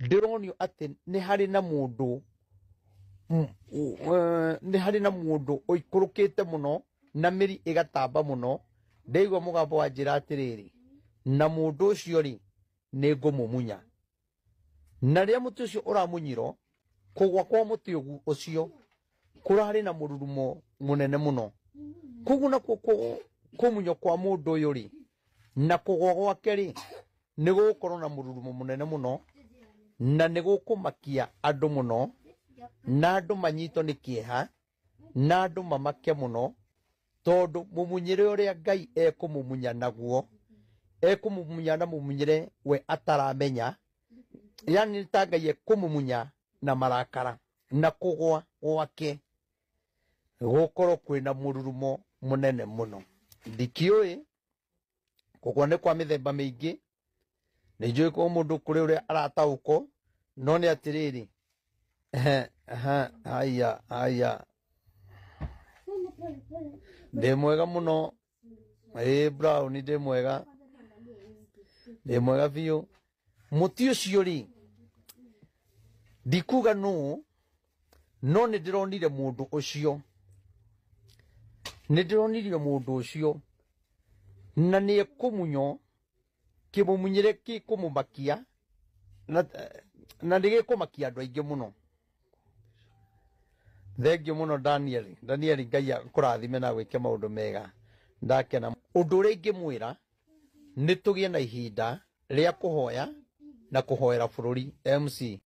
Ndĩronio atĩ nĩ harĩ na mũndũ nĩ harĩ na mũndũ ũikũrũkĩte mũno na mĩri ĩgatamba mũno. Ndaigua mũgambo wa njĩra atĩrĩrĩ, na mũndũ ũcio rĩ, nĩ ngũmũmunya. Na rĩrĩa mũtĩ ũcio ũramunyirwo, kũgwa kwa mũtĩ ũcio kũrarĩ na mũrurumo mũnene mũno. Koguo nakuo kũmunywo kwa mũndũ ũyũ rĩ, na kũgwa gwake rĩ, nĩ gũgũkorwo na mũrurumo mũnene mũno, na nĩ gũkũmakia andũ mũno, na andũ manyitwo nĩ kĩeha, na andũ mamake mũno, tondũ mũmunyĩre ũrĩa Ngai ekũmũmunya naguo, ekũmũmunya na mũmunyĩre we ataramenya, yani nĩ ta Ngai ekũmũmunya na marakara, na kũgwa gwake gũkorwo kwĩna mũrurumo mũnene mũno. Ndikĩũĩ kũgwa nĩ kwa mĩthemba mĩingĩ, nĩ njũĩ kwa mũndũ kũrĩ ũrĩa arataũkwo, no nĩ atĩrĩrĩ, haya haya, ndĩ mwega mũno. Ĩĩ Brown, ndĩ mwega, ndĩ mwega biũ. Mũtĩ ũcio rĩ, ndikuga nũ, no nĩ ndĩronire mũndũ ũcio, nĩ ndĩronirio mũndũ ũcio, na nĩ ekũmunywo kĩmũmunyĩre gĩkũmũmakia, na nĩ gĩkũmakia andũ aingĩ mũno. Thengiũ mũno Daniel. Daniel, Ngai akũrathime na gwĩke maũndũ mega. Ndakena. Ũndũ ũrĩa ingĩmwĩra nĩ tũgĩe na ihinda rĩa kũhoya na kũhoera bũrũri. MC.